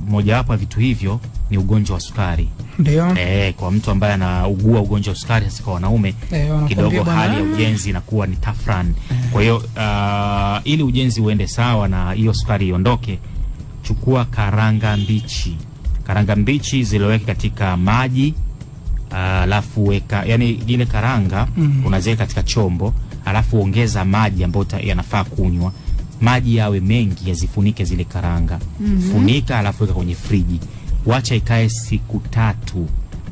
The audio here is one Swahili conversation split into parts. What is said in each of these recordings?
Mojawapo ya vitu hivyo ni ugonjwa wa sukari. Ndio. Kwa mtu ambaye anaugua ugonjwa wa sukari, hasa kwa wanaume, Wanakuambia kidogo bwana, hali ya ujenzi inakuwa ni tafran. Kwa hiyo ili ujenzi uende sawa na hiyo sukari iondoke, chukua karanga mbichi. Karanga mbichi ziloweke katika maji, alafu weka, yani ile karanga unaziweka katika chombo, alafu ongeza maji ambayo yanafaa kunywa. Maji yawe mengi yazifunike zile karanga. Funika, alafu weka kwenye friji, wacha ikae siku 3.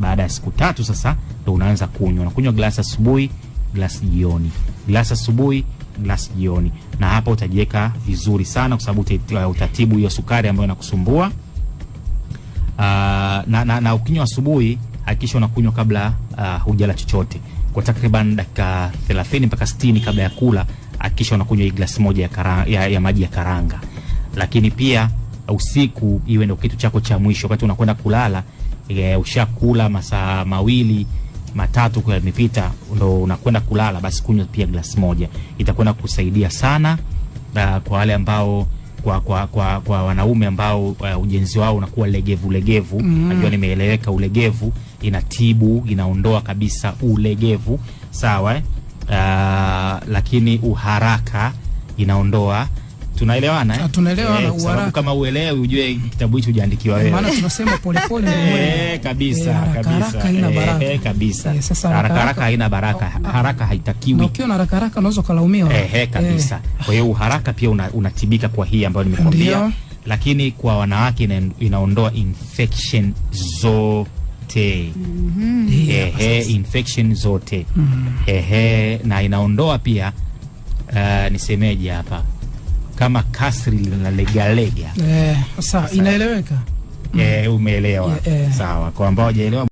Baada ya siku 3 sasa ndo unaanza kunywa. Unakunywa glasi asubuhi, glasi jioni, glasi asubuhi, glasi jioni, na hapa utajiweka vizuri sana, kwa sababu utatibu hiyo sukari ambayo inakusumbua. Na ukinywa asubuhi hakikisha unakunywa kabla hujala chochote kwa takriban dakika 30 mpaka 60 kabla ya kula. Hakikisha unakunywa hii glasi moja ya maji ya karanga. Lakini pia usiku iwe ndio kitu chako cha mwisho wakati unakwenda kulala. Ushakula masaa 2 3 kwa yamepita, ndo unakwenda kulala, basi kunywa pia glasi moja, itakwenda kusaidia sana. Kwa wale ambao kwa wanaume ambao ujenzi wao unakuwa legevu legevu. Najua nimeeleweka. Ulegevu inatibu, inaondoa kabisa ulegevu, sawa eh? Lakini uharaka inaondoa. Tunaelewana eh? Tunaelewana, Kwa sababu uharaka. kama uelewi ujue kitabu hicho hujaandikiwa wewe. Maana tunasema polepole ndio mwendo. Kabisa, Haraka, kabisa. haraka haina baraka. Kabisa. Sasa haraka haraka haraka haina baraka, haraka haitakiwi. Na ukiwa na haraka haraka unaweza kulaumiwa. Kabisa. Kwa hiyo uharaka pia unatibika kwa hii ambayo nimekuambia. Lakini kwa wanawake inaondoa infection zote. Infection zote. Na inaondoa pia, nisemeje hapa, kama kasri linalegalega. Sasa inaeleweka. Umeelewa? Yeah. Sawa, kwa ambao hawajaelewa.